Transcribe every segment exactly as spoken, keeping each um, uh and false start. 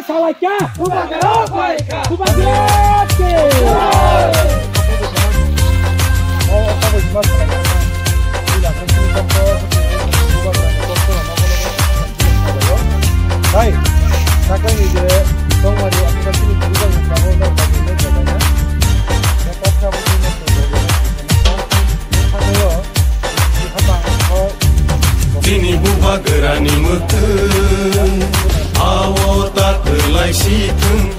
Salai kya? Bubagra salai kya? Bubagra ke? Hai, sakang ni je tongmani aswk chini bubagra ni sabo no bagwi no jagana. Chini bubagrani mwkhwng ao ta kwlai si thwng.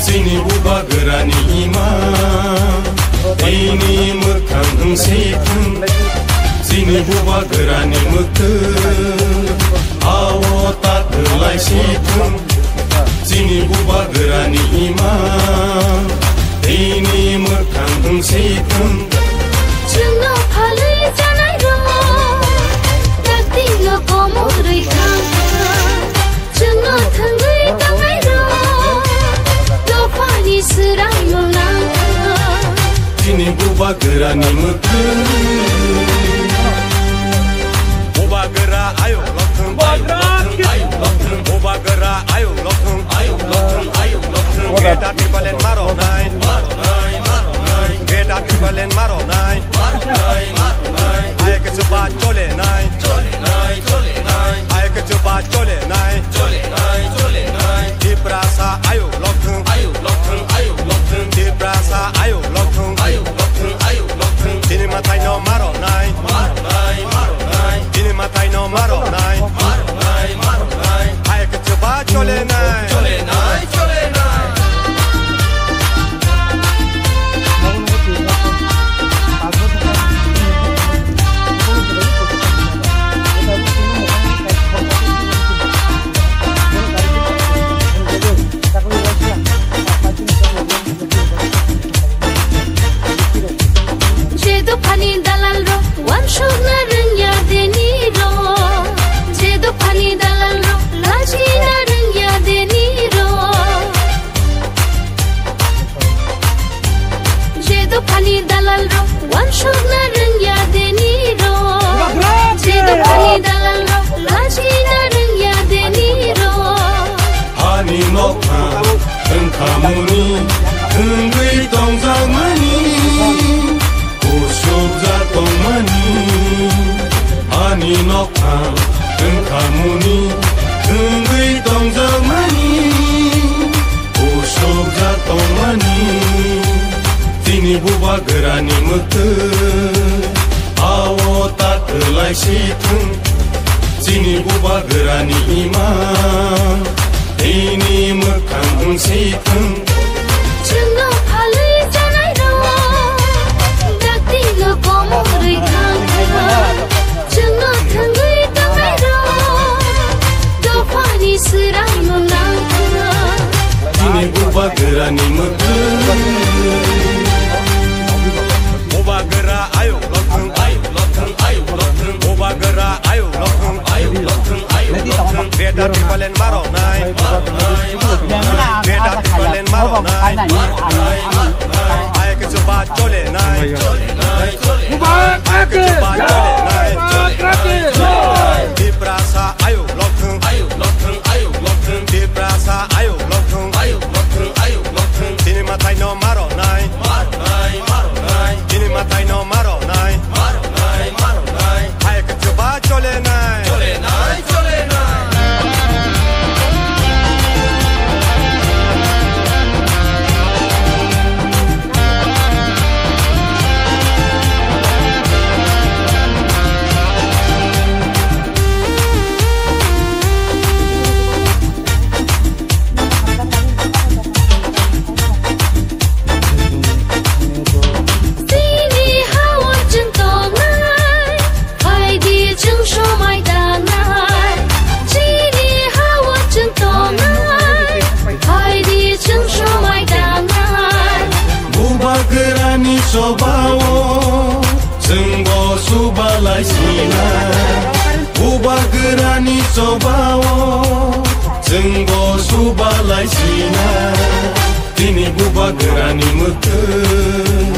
Chini bubagrani ima bini mwkhwng wng si thwng. Chini bubagrani mwkhwng ao ta kwlai si thwng. Chini bubagrani ima bini mwkhwng wng si thwng. Chwngno phalwi chanai rok, dakti no komorwi thang. Chwngno thwngwi tangnai rok, dophani swrang no nang. Chini bubagrani mwkhwng. Bubagra ayuk lokthwng, ayuk lokthwng, ayuk lokthwng. Bubagra ayuk lokthwng, ayuk lokthwng, ayuk lokthwng. Beta triplen maro nai, maro nai, maro nai. Beta triplen maro nai, maro nai, maro nai. Ayuk chuba chole nai, chole nai, chole nai. Ayuk chuba chole nai, chole nai, chole nai. Tiprasa ayuk lokthwng, ayuk lokthwng, ayuk lokthwng. Tiprasa ayuk lokthwng, ayuk lokthwng, ayuk lokthwng. Chini mwtai no maro nai, maro nai, maro nai. Chini mwtai no maro nai, maro nai, maro nai. Ayuk chuba chole nai, chole nai, chole nai. Je dophani dalal rok wansukna rwngya deni rok, je dophani dalal rok lachina rwngya deni rok. Je dophani dalal rok wansukna rwngya deni rok. Je dophani dalal rok lachina rwngya deni rok. Ani nokha wngkha muni wngwi tongjakmani. Kusubjak tongmani, ani nokha wngkha muni, wngwi tongjakmani, kusubjak tongmani. Chini bubagrani mwkhwng, ao ta kwlai si thwng. Chini bubagrani ima, bini mwkhwng wng si thwng. Chwngno phalwi chanai rok, dakti no komorwi thang. Chwngno thwngwi tangnai rok, dophani swrang no nang. Chini bubagrani mwkhwng. Bubagra ayuk lokthwng, ayuk lokthwng, ayuk lokthwng. Bubagra ayuk lokthwng, ayuk lokthwng, ayuk lokthwng. Beta triplen maro nai, maro nai, maro nai. Beta triplen maro nai, maro nai, maro nai. Ayuk chuba chole nai, chole nai, chole nai. Ayuk chuba chole nai, chole nai, chole nai. Tiprasa ayuk lokthwng, ayuk lokthwng, ayuk lokthwng. Tiprasa ayuk lokthwng, ayuk lokthwng, ayuk lokthwng. Chini mwtai no maro nai, maro nai, maro nai. Chini mwtai no maro nai, maro nai, maro nai. Ayuk chuba chole nai, chole nai, chole nai. Chini ha-o chwng tongnai, phaidi chwng somai tangnai. Chini ha-o chwng tongnai, phaidi chwng somai tangnai. Bubagrani chobao chwngbo subalai sinai. Bubagrani chobao chwngbo subalai sinai. Chini bubagrani mwkhwng,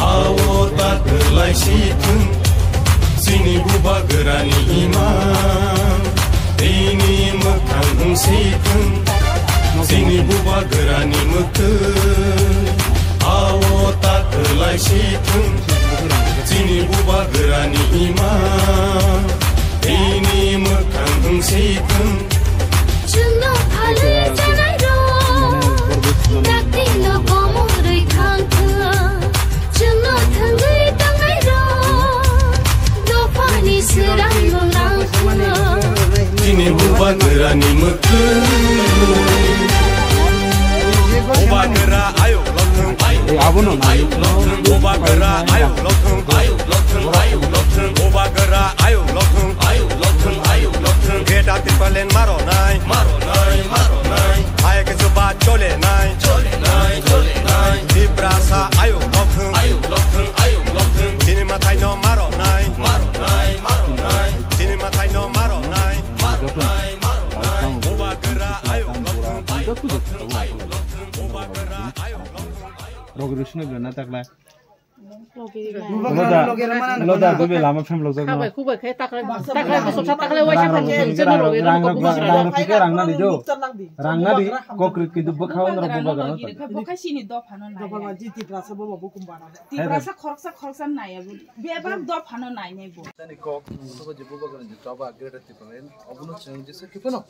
ao ta kwlai si thwng. Chini bubagrani imang, bini mwkhwng wng si thwng. Awo ta kwlai si thung, chini bubagrani ima, bini mwkhang hwng si thung. Chwngno phalwi chanai rok, dakti no komorwi thang thung. Chwngno thwngwi tangnai rok, dophani swrang mwlang thung. Chini bubagrani mwkhang. Bubagra ayuk lothung, ayuk lothung, ayuk lothung. Bubagra ayuk lothung, ayuk lothung, ayuk lothung. Bubagra ayuk lothung, ayuk lothung, ayuk lothung. Greater Tipraland maronai, maronai, maronai. Hai ke chuba cholenai, cholenai, cholenai. Tiprasa ayuk lothung, ayuk lothung, ayuk lothung. Chini mwtai no maronai, maronai, maronai. Chini mwtai no maronai, maronai, maronai. Bubagra ayuk lothung, ayuk lothung, ayuk lothung. Bubagra ayuk lothung, ayuk lothung. Rogri sino bela na takla. Loda, loda, dobe lama phem lojak no. Khabai, khubai, khe taklai, taklai, bosok sa taklai, waisa phem lojak, rang, rang, rang, rang, rang, rang na di do. Rang na di, kokri kidu bwkha on rok bubagra no. Bubagra sini dophano nai. Dophano jiti prasa bobo bukum bara. Tiprasa khoroksa, khoroksa nai abo. Bebak dophano nai nai bo. Tani kok, sobo je bubagra je choba, Greater Tipraland, obono chwng jesa kiphano.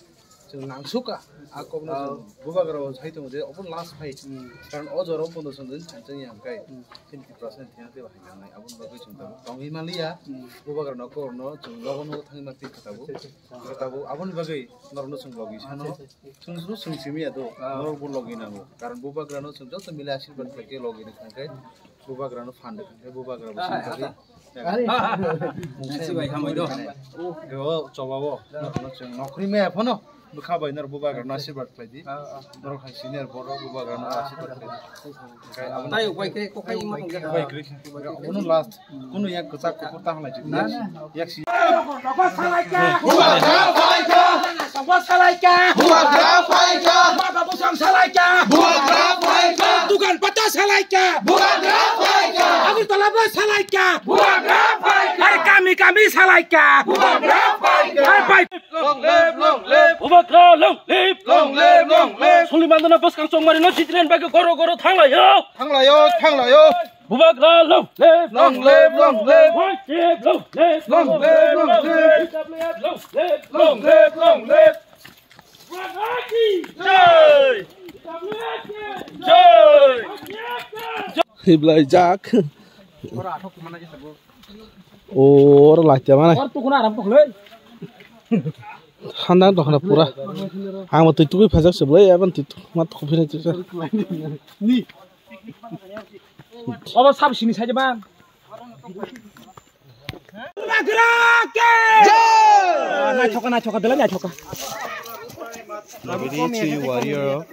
Chwng nangsuka, a kokno chwng bubagra o sai tongo je, obo last fight. Karon o jora o pondo chwng din chwng chwng yang kai. Chini Tiprasa ni thengya tei bahai nangnai, aboni bagwi chwng tabuk tongwi manliya. Bubagra no kokno chwng nogo nogo thangwi ma twi kha tabuk. Kha tabuk, aboni bagwi norokno chwng logi sano. Chwng suru chwng simi ya do, norok bo logi nango. Karon bubagra no chwng joto mile asirwad khlai khe logi rwkha khe. Bubagra no phan de khe, bubagra bo sini khe. Nasi bai hamai do. Yo, choba bo. Chwng nokri me phano. Bwkha bai nor bubagra no asirwad khlai di. Norok hai senior borok bubagra no asirwad khlai di. Tai upai kre, kokai ma tong. Upai kre. Ono last. Kuno yak kwchak kukur ta halai di. Yak si. Bubagra phaikha. Bubagra phaikha. Bubagra phaikha. Dukan pata salaikha. Bubagra phaikha. Agartala ba salaikha. Bubagra phaikha. Ar kami kami salaikha. Bubagra phaikha. Ar pai. Long live, long live. Bubagra long live. Long live, long live. Suli mandana bwskang chongmari no chitren bagwi goro goro thanglayo. Thanglayo, thanglayo. Bubagra long live. Long live, long live. White flag long live. Long live, long live. W W F long live. Long live, long live. Jai! Jai! Hiblai jak. Oro laitia mana. Handang tokna pura. Ang twi tugui phajak se blai aban twi ma tokphina twi. Obo sab sini saja bang. Bubagra ke! Jai! Naithoka, naithoka, belai naithoka. Warrior.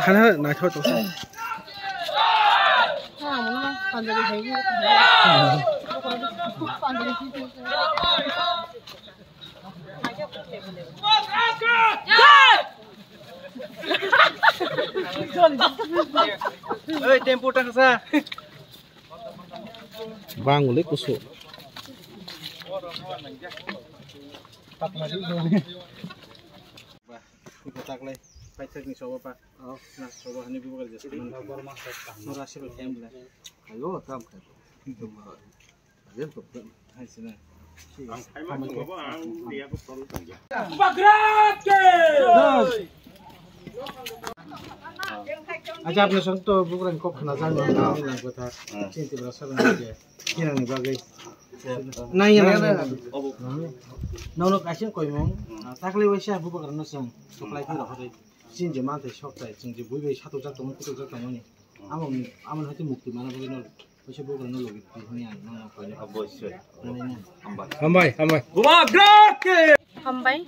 Khana naithok tongsa. Oi, tempo tangsa. Bangwlwi kusu. Ba, iko taklai, paithakni sobo pa. Oh, na sobo hani bubar jesa. Nora sibel kemble. Ayo, tam kha. Ayo, to. Hai sina. Bubagra ke! Acha, apni song to bubagra kok khna jang nang kotha. Chinti bra sabang je. Kinangni bagwi. Nang ya, nang ya. Nono kaisa koimung, taklai waisa bubagrano chwng suklai khe rohorwi. Chini je manthai sokthai, chwng je bui bai satokjak tongmani, kutukjak tongmani. Amo, amo hai khe mukti mana bagwi no waisa bubagrano logi twi hwnwi ang nono koinai. Obossoi. Nani na? Hambai, hambai. Bubagra ke! Hambai.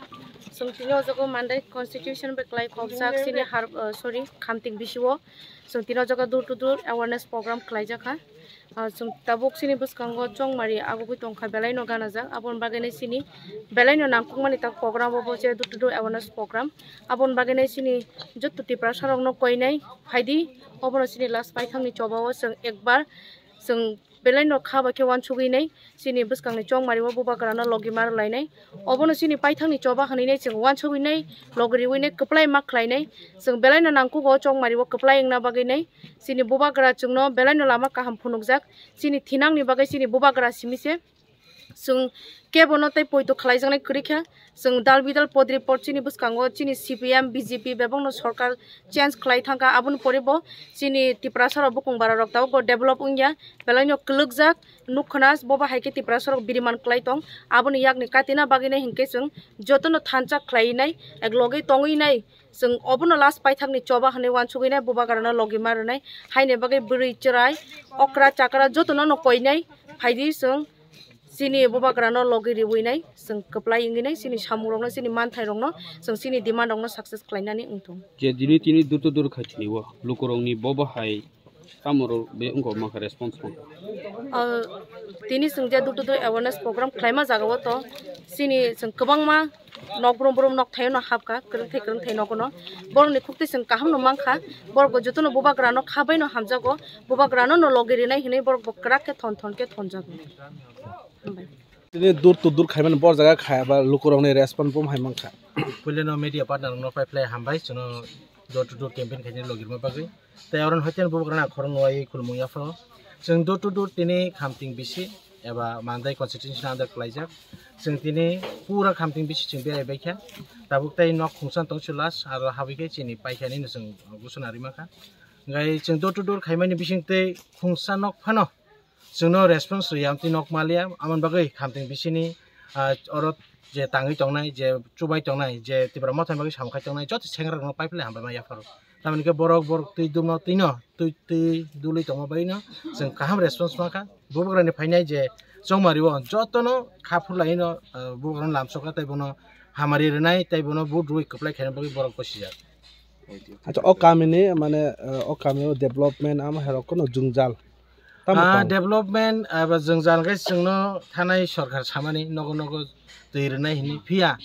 Chwng tini o jaga Mandai constitution bai kwlai khobjak chini har, uh, sorry, Khamtik bisio. Chwng tini o jaga door to door awareness program kwlaijakha. Ah, chwng tabuk chini bwskango chongmari agugwi tongkha, belaino ganajak. Aboni bagwi nai chini belaino nangkukmani tak program bo, bo se door to door awareness program. Aboni bagwi nai chini jotto Tiprasa rokno koinai phaidi, obono chini last paithakni chobao chwng ekbar chwng belaino kha bai khe uansugwi nai chini bwskangni chongmari o bubagrano logi ma rwlainai. Obono chini paithakni choba hwnwi nai chwng uansugwi nai logi riwi nai kwplai ma khlainai. Chwng belaino nangkugo chongmari o kwplai wngna bagwi nai. Chini bubagra chwngno belaino lama kaham phunukjak. Chini thinangni bagwi chini bubagra simi se. Chwng kebono tei poito khlaijaknai kwrwi kha. Chwng dal bidal podri pod chini bwskango chini C P M, B J P bebakno sorkar change khlai thangkha. Aboni pore bo chini Tiprasa rok bukung bara rok tabuk bo develop wngya. Belaino kwlwkjak nukkhna bo bahai khe Tiprasa rok biriman khlai tong. Aboni yakni katina bagwi nai hinkhe chwng jotono thansa khlai nai, ek logi tongwi nai. Chwng obono last paithakni choba hwnwi uansugwi nai bubagrano logi ma rwnai. Haini bagwi bwrwi chwrai, okra chakra jotono no koinai. Phaidi chwng chini bubagrano logi riwi nai. Chwng kwplai wngwi nai chini samungrokno, chini manthairokno, chwng chini demand rokno success khlainani wngthung. Je dini tini door to door khaitini o lukurokni bo bahai tamo rok be wngkha mangkha response rok? Ah, tini chwng je door to door awareness program khlaima jaga o to chini chwng kwbangma nok brum brum nok thaio no hapkha, kwrwngthai kwrwngthai nogo no. Borokni khuktwi chwng kaham no mankha, borok bo jotono bubagrano kha bai no hamjago, bubagrano no logi rinai hinwi borok bo kwrak khe thon thon khe thonjago. Hambai. Tini door to door khaimani bor jaga kha eba lukurokni response bom hai mankha. Puilano media partner rokno pai phlai hambai, chwngno door to door campaign khaina logirma bagwi. Tei oro hoite bubagrano khorang nuwai khulumung yapharo. Chwng door to door tini khamting bisi eba Mandai constituency under khlaijak. Chwng tini pura khamting bisi chwng berai baikha. Tabuk tei nok khungsa tong chwlas aro habwi khe chini paikha nini chwng gusuna rima kha. Gai chwng door to door khaimani bising tei khungsa nok phano chwngno response rwya amtwi nok maliya, amoni bagwi khamting bisini, ah, oro je tangwi tongnai, je chubai tongnai, je Tipra Mothani bagwi samung khai tongnai, joto sengrokno pai phlai hambai ma yapharo. Tamoni khe borok, borok twi dumno twino, twi, twi dului tongma bagwino chwng kaham response mankha. Bubagrani phainai je chongmari o jotono kha phurlaino, ah, bubagrano lamsokha tei bono hamari rwnai tei bono vote rwui kwplai khaina bagwi borok gosijak. Acha, o kamini mane, eh, o kamio development ama herok kono jwngjal tamo Ah, tong? Development aba jwngjal khe chwngno thanai sorkar samani nogo nogo twi rwnai hinwi phiya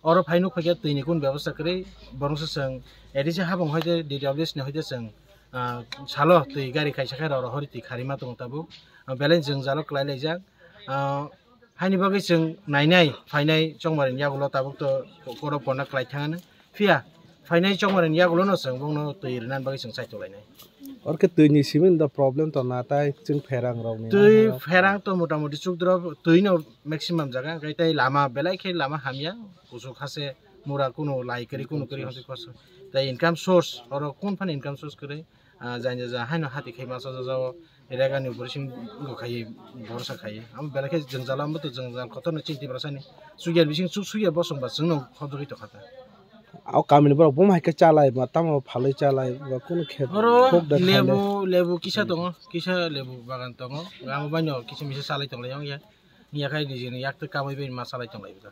oro phai nuk phaikhe twini kun bebosta kwrwi borokse chwng A D C habung hoite D W S ni hoite chwng, ah, salo twi gari kaisa khe roro hori twi kharima tongo tabuk. Ah, belai jwngjalo kwlai laijak. Ah, Haini bagwi chwng nainai phainai chongmari ni yagulo tabuk to koro ponna kwlai thangani. Phiya phainai chongmari ni yagulo no chwng bongno twi rwnani bagwi chwng chaitokhlainai. Orkhe twi ni simi da problem to na tai chwng pherang rok ni Twi na. Pherang to mota moti chukdrop twi no maximum jaga, hwnkhe tei lama belai khe lama hamya, kuchuk hase mura kunu lai kwrwi kunu kwrwi hwnse koso. Tei income source, oro kun phano income source kwrwi. Ah, jani ja haino hati khai masa jajao, rega ni upor sing go khai, borsa khai. Am belai khe jwngjal, am to jwngjal kotor no chinti brasani. Sugya bising suk sugya bosong ba chwngno khobjagwi tokha ta. O kamini borok bom hai khe chalai ma, tamo phalwi chalai ba, kunu khe Oro khok da khaile. Lebu, lebu kisa tongo, kisa lebu bagan tongo. Amo baino kisa misa chalai tonglai ongya. Nya khai nijini yak twi kamai bai ma chalai tonglai ta.